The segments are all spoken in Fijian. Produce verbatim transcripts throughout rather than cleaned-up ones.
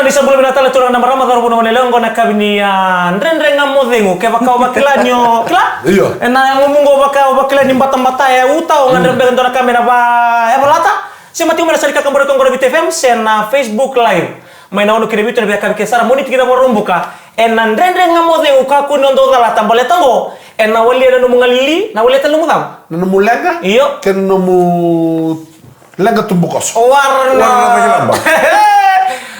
Ni sa bula vinaka tale turaga na marama, cauravou, na goneyalewa, qo na yakavi ni, a, Dredre Ga Mo Cegu. Kevaka o vakila ni o kila. Io. Ena yagomu qo, vaka o vakila ni batabata e uta, o gadreva beka dua na ka me na vakayavalata. Se mati mai na sala ni kakabore ko qo na Viti F M, se na Facebook Live. Mai na ono ki na vitu ena veiyakavi kece sara, Moniti ki na Vakaraubuka. Ena Dredre Ga Mo Cegu, kakua ni o dau calata baleta qo ena walia na nomu galili, na walia tale nomu cava? Na nomu leqa? Io. Kei na nomu leqa tubukoso. Warana. Warana vakilaba.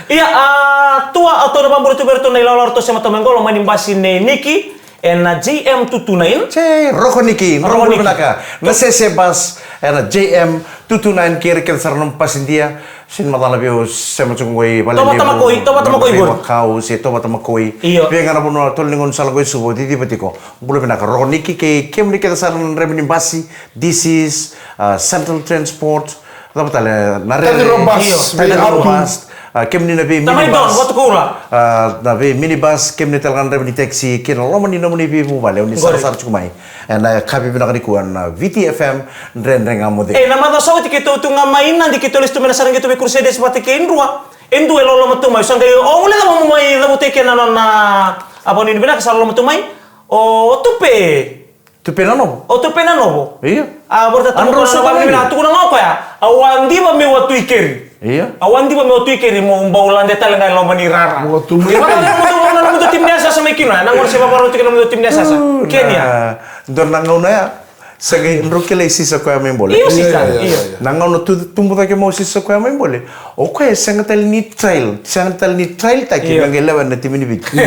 Ia, a, tua, a, tou na vakabula tu vei iratou na ilawalawa ratou sema tu mai qo, loma ni basi nei Niki ena J M two two nine. Jay, Roko Niki, Roko Niki. Vinaka. Na Sese bus ena J M two two nine, kei ira kece sara na nomu pasidia. Sega ni macala vei au, sema tiko qo i Valelevu, Tovata Makoi, Tovata Makoi qori. Makau, se Tovata Makoi. Io. Vei ga na vanua, tolu ni gaunisala qo i Suva, ciciva tiko. Bula vinaka, Roko Niki, kei kemuni kece sara na draiva ni basi, D Cs, a, Central Transport, cava tale, na Tadiro Rere, Bus, io. Tadiro Bus, a, kemuni na vei minibus. Tamai Don, Vatukoula. A, na vei minibus, kemuni tale ga na draiva ni taxi, kei na loma ni nomuni veivuvale, o ni sarasara tiko mai. Ena yakavi vinaka nikua na Viti F M, Dredre Ga Mo Cegu. E, na macawa sa oti keitou tu ga mai Nadi, keitou lesu tu mai na sara qito vei Crusaders vata kei Drua. E dua e loloma tu mai, sa qai, o, gole cava mo mai cavuta eke na nona, a, vanua ni vinaka sa loloma tu mai. O Tupe. Tupe Nanovo. O Tupe Nanovo. Io. A, vorata tu mai na vanua ni vinaka, tukuna ga o koya. Au a diva meu a tu i keri. Io. Au a diva meu a tu i keri, meu bau lade tale ga e loma ni rara. Meu a tu mai. Io, vaka na nomudou, na nomudou timi ni yasayasa mai kina, na gauna se vakarau tiko na nomudou timi ni yasayasa. Kenya. Dua na gauna ya, sa qai drau kilai Sisa koya mai Bole. Io, Sisa, io. Na gauna tu, tubu cake mai o Sisa koya mai Bole. O koya e sega tale ni trial, sega tale ni trial taki, io, me qai lewena na timi ni Viti. Io.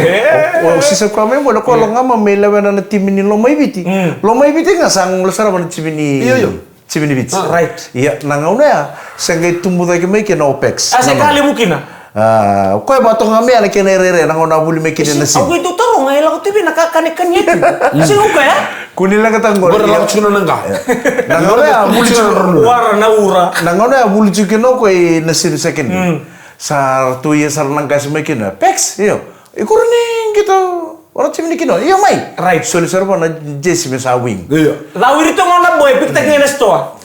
O, o Sisa koya mai Bole, o koya, io, lako ga mai me lewena na timi ni Lomaiviti. Mm. Lomaiviti ga sa gole sara vua na timi ni, io, io. Timi ni Viti. Ah, right. Ia, na gauna ya, sa qai tubu cake mai kina o Pex. A, se ka levu kina. Ah, o koya vakatoka ga mai na kena irairai, na gauna a vuli mai kina na sini. Au qai dau taroga, e lako tu vei na ka kanekane tu. Sega o koya? Kua ni leqataka qori. Bora lako tiko na qa. Na gauna ya, vuli tiko na qa. Wara na ura. Na gauna ya, vuli tiko kina o koya na sini second. Mm. Sa ratou ia sara na qase mai kina. Pex, io. I koro ni qito, o na timi ni kinoa, io mai. Right. Soli sara vua na jersey me sa wing. Io. Cau ira tu ga na boy, pikitaki ga na sitoa.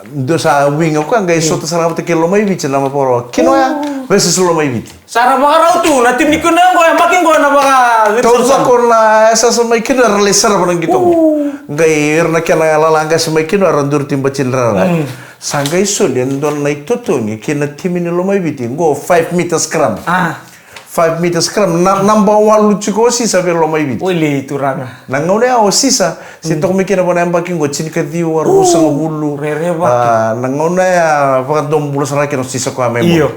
Dua sa wing o koya, qai sota sara vata kei Lomaiviti na maporo. Kinoa ya, oh, versus Lomaiviti. Sa ra vakarau tu, na timi ni kinoa qo, e maki qo na vaka. Tau cako na yasayasa mai kinoa, ra lai sara vana qito qo. Oh. Qai ira na kena lala qase mai kinoa, ra duri tu bati ni rara. Mm. Sa qai soli e dua na itotogi kei na timi ni Lomaiviti, qo five meter scrum. Ah. Five meter scrum, na, naba walu tiko o Sisa vei Lomaiviti. Oi, le turaga. Na gauna ya o Sisa, se, mm, toka mai kina vua na yabaki qo, tinikaciwa, ruasagavulu. Rerevaki. Ah, na gauna ya vakadomobula sara kina o Sisa koya mai. Io.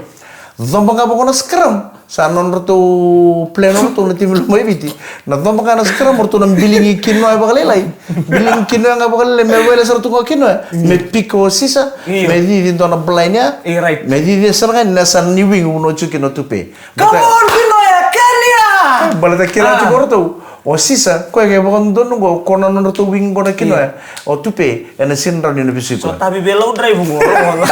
Coba ga vaqo na scrum, sa nodratou plan o ratou na timi Lomaiviti. Na coba ga na scrum, o ratou na biligi kinoa vakalailai. Biligi kinoa ga vakalailai, me wele sara tu ga kinoa. Mm. Me pick o Sisa, io, me cici dua na blind ya. Io, right. Me cici sara ga ni na sa ni wing, vuna o tiko kina o Tupe. Come on, kinoa ya, Kenya! Baleta kila tiko o ratou. O Sisa, koya ke vakadodonu qo, ko na nodratou wing qo na kinoa ya. Io. O Tupe, ena sini rawa ni na veisiko. So tavi vei lau drive qo, ro qo.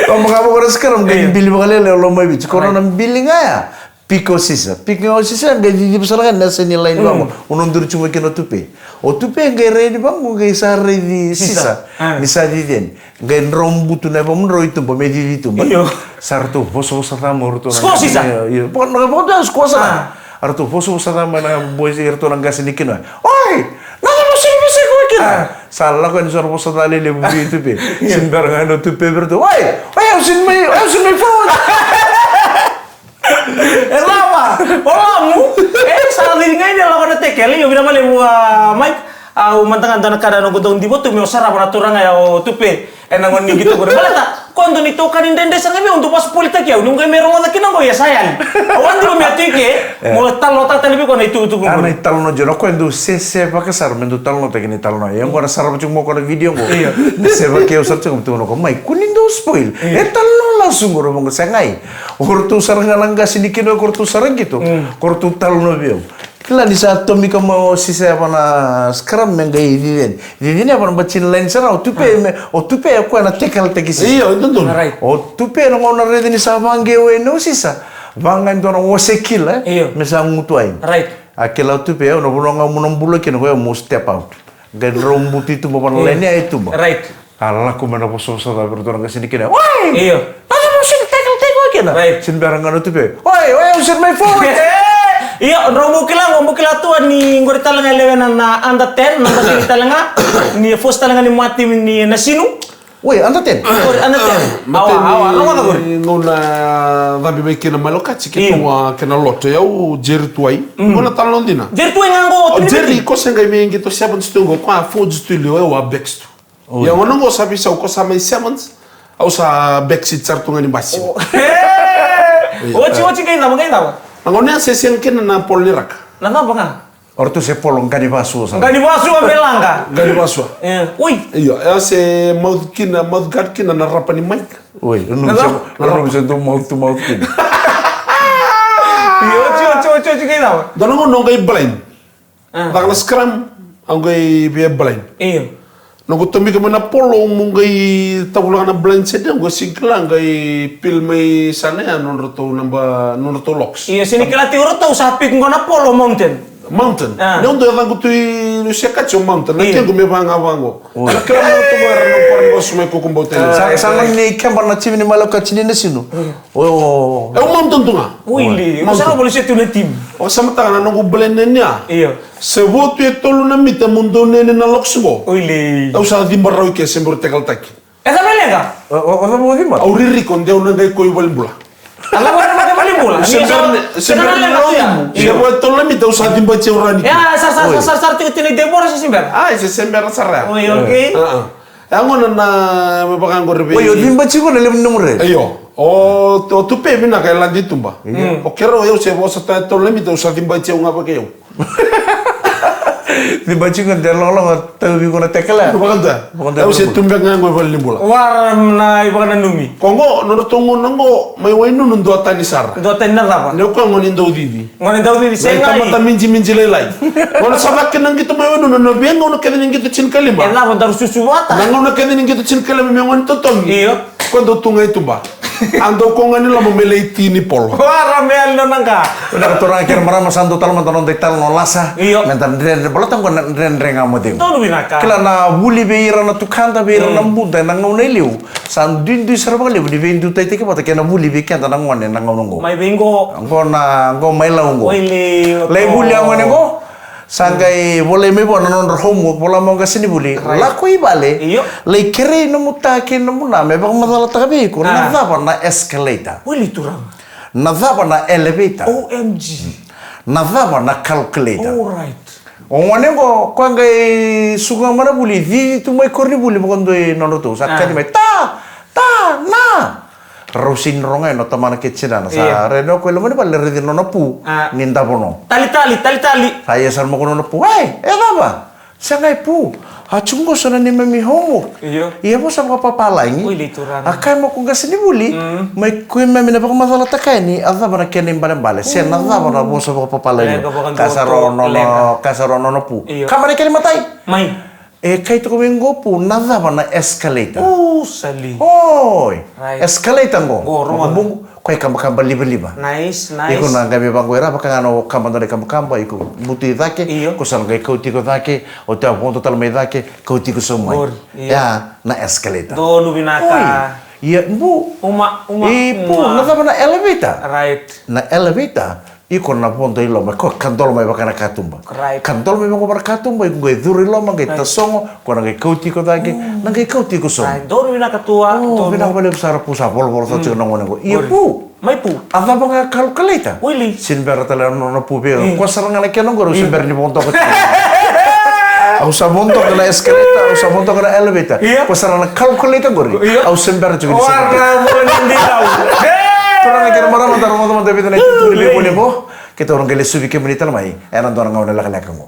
Coba ga vaqo na scrum, qai bili vakalailai o Lomaiviti. Ko na, right, na bili ga ya. Pick o Sisa. Pick o Sisa, qai ciciva sara ga na seni line vaqo. Mm. O na duri tu mai kina o Tupe. O Tupe qai raici vaqo, qai sa raici Sisa. Sisa. Ah. Ni sa cici yani. Qai drau butu na yavamudrau i tuba, me cici i tuba. Io. Sa ratou vosavosa ca mai o ratou na, score, Sisa. Io, io. Vaka, na, vaka, score sara. Ah. A ratou vosavosa ca mai na boys, iratou na qase ni kinoa. Oi! Na cava o sega ni veisiko kina? Ah. Sa lako yani, sa ra vosa ca lelevu vei Tupe. Io. Sega ni bera ga na Tupe vei iratou. Oi! Oi, au sega ni mai, au sega ni mai forward. E lava, o Lamu, e sa cili ga ni lako na tekele, io, vinaka vakalevu, a, Mike, au mada ga dua na ka na noqu dau diva tu meu sarava na turaga ya o Tupe, ena gauna ni qito qori. Baleta, koya dua na itokani dredre sara ga vei au, dau vakasapolitaki au, niu qai mai rogoca kina qo, ia sa yali. Au a diva meu tu i ke, e, mo talanoataka tale vei koya na itukutuku qori. A, na italanoa dina, o koya dau sesevaka sara me dau talanoataki na italanoa. Ia qo na sarava tiko mai o koya na video qo. Io. Sevaki au sara tiko, me tukuna o koya, mai, kua ni dau spoil. Io. E talanoa lasu qori, vaqo, segai. O ratou sara ga na qase ni kinoa, ko ratou sara qito. Mm. Ko ratou talanoa vei au. Kila ni sa tomika mai o Sisa e va na scrum me qai cici yani. Cici yani e va na bati ni line sara, o Tupe, ah, me, o Tupe e koya na tackle taki Sisa. Io, e dodonu. Right. O Tupe na gauna raica ni sa vaqewa yani o Sisa. Vaqo e dua na ose kila, io, me sa gutuwa yani. Right. A kila o Tupe, au na vanua ga meu na bula kina qo, meu step out. Qai drau butu i tuba va na line ya i tuba. Right. A lako mai na vosavosa ca vei iratou na qase ni kinoa. Oi! Io. Na cava o sega ni tackle taki o kena. Right. Sini bera ga na tupe. Oi, oi, au sini mai forward. Io, drau mo kila, mo kila tu ni qori tale ga e lewena na under ten, na basiri tale ga. Ni e force tale ga ni mati ni na sinu. Oi, under ten. Qori under ten. Awa, awa, rogoca qori. Gauna cabe mai kina Malokaji, keitou a kena loto, o yau, Jerry Tuwai. Gauna tale na dina. Jerry Tuwai ga qo. O Jerry, ko se qai mai qito sevens tu qo, ko a forwards tu, o yau a backs tu. Ia gauna qo sa veisau, ko sa mai sevens, au sa backseat sara tu ga ni basi. Oti, oti, qai cava, qai cava? Na gauna ya se sega kina na polo ni raka. Na cava ga? O ratou se polo qani vasua sara. Qani vasua me laga. Qani vasua. E, oi. Io, ya se mouth kina, mouth guard kina na rapa ni mic. Oi, na nomu se, na nomu se dou mouth to mouth kina. Io, oti, oti, oti, oti, qai cava? Dua na gauna au qai blind. Caka na scrum, au qai via blind. Io. Noqu tomika mai na polo, au qai tavulaka na blind side, au qai sega ni kila, qai peel mai sana ya nodratou naba, nodratou locks. Io, sega ni kila tiko o ratou sa pick qo na polo, mountain. Mountain. Ni au dau yacaqu tu i Lusia Kaji o Mountain. Na kequ me vaqa vaqo. Na kila na nodratou era na qori qo sumai kuku bau tele. Sa, sa gone ni keba na timi ni Malokaji ni na sinu. O, e, au Mountain tu ga. Wili, o sa na voli se tu na timi. O sa mataka na noqu blind ya. Io. Se vo tu e tolu na mita mo dau nene na locks qo. Wili. Au sa ciba rawa i ke se bera tackle-taki. E sa mai leqa? O, o, o sa vo ciba? Au ririko de au na qai koi valenibula. A lako na mata valenibula. Se bera ni, se bera ni lau. Se vo e tolu na mita au sa ciba tiko rawa ni. Ya, sa, sa, sa, sa, sa tiko tiko na idebora se se bera. Ai, se se bera sara ya. Oi, okay. E a gona na me vaka qori vei. Oi, o ciba tiko na levu ni nomu red. Io. O, o tupe vinaka e ladi tuba. O keirau, o yau se vosa ta e tolu na mita, au sa ciba tiko ga vaka yau. Ciba tiko ga de logaloga tauvi ko na tekela. Vakadua. Vakadua. Au se tube ga qo e valenibula. Wara na ivakananumi. Ko qo, nodratou gauna qo, mai Wainunu dua tani sara. Dua tani na cava? Ni o koya gone daucici. Gone daucici, sega. Tamata mijimiji lailai. Gone sa vaka na qito mai Wainunu, na veigauna kece ni qito tinikalima. E cava daru susu vata? Na gauna kece ni qito tinikalima me gone totogi. Io. Ko dau tu ga i tuba. A dau kau ga ni loma me lai ti ni polo. Wara me yali nona qa. Vinaka turaga kei na marama, sa dau tale mada noda italanoa lasa. Io. Meda dredre, baleta qo na dredre ga mo cegu. Donu vinaka. Kila na vuli vei ira na tukada, vei ira na buda ena gauna e liu. Sa duidui sara vakalevu ni veiduitaitaki vata kei na vuli vei keda na gone na gauna oqo. Mai vei qo? Qo na, qo mai Lau qo. Lai vuli a gone qo. Sa qai volai mai vua na nodra homework, vola mai o qasenivuli. Lako i vale. Io. Lai kerei nomu ta kei nomu na me vakamacalataka vei iko. Na cava na escalator? Wili turaga. Na cava na elevator? O M G. Na cava na calculator? Alright. O gone qo, koya qai suka ga mai na vuli, cici tu mai koronivuli vakadua i nodratou. Sa kani mai, ta, ta, na. Rau sega ni rogoca na tamana kei tinana. Sa raica o koya i loma ni vale, raici nona pu ni davo no. Talitali, talitali. Sa ia sara mai ko nona pu. Ei, e cava? Sega e pu. A tiko qo so na neimami homework. Io. Ia vosa vakapapalagi. A kaya mai ko qasenivuli. Mai ko keimami na vakamacalataka yani a cava na kena ibalebale. Se na cava na vosa vakapapalagi. Ka sa ro nona, ka sa ro nona pu. Ka mai na kena imatai. Mai. E kai toka vei qo pu, na cava na escalator? Oi. Escalator qo. Qo, rogoca. Bubu, ko e kabakaba livaliva. Nice, nice. Iko na qai me vaqo ira, vaka ga na o kaba dua na ikabakaba, iko butu i cake, io, ko sa na qai kauti iko cake, o tea vodo tale mai cake, kauti iko sau mai. Qori, io. Ya, na escalator. Donu vinaka. Oi. Ia, bu. Uma, uma, i pu, uma. Na cava na elevator? Right. Na elevator. Iko na vodo i loma, ko kadolo mai vaka na katuba. Right. Kadolo mai vaka na katuba, iko qai curu i loma, qai tasogo, ko na qai kauti iko cake, na qai kauti iko sobu. Right. Donu vinaka tua, donu. Vinaka vakalevu sara pu, sa volavola sara tiko na gone qo. Ia pu. Mai pu. A cava ga calculator? Wili. Sini bera tale na nona pu vei au. Ko sara ga na kena qori, au se bera ni vodoka tiko. Au sa vodoka na escalator, au sa vodoka na elevator. Ia. Ko sara na calculator qori. Ia. Au se bera tiko ni se bera. Turaga kei na marama, da rogoca mada e vica na itutu ni veivulevu. Keitou na qai lesuvi kemuni tale mai ena dua na gauna lekaleka qo.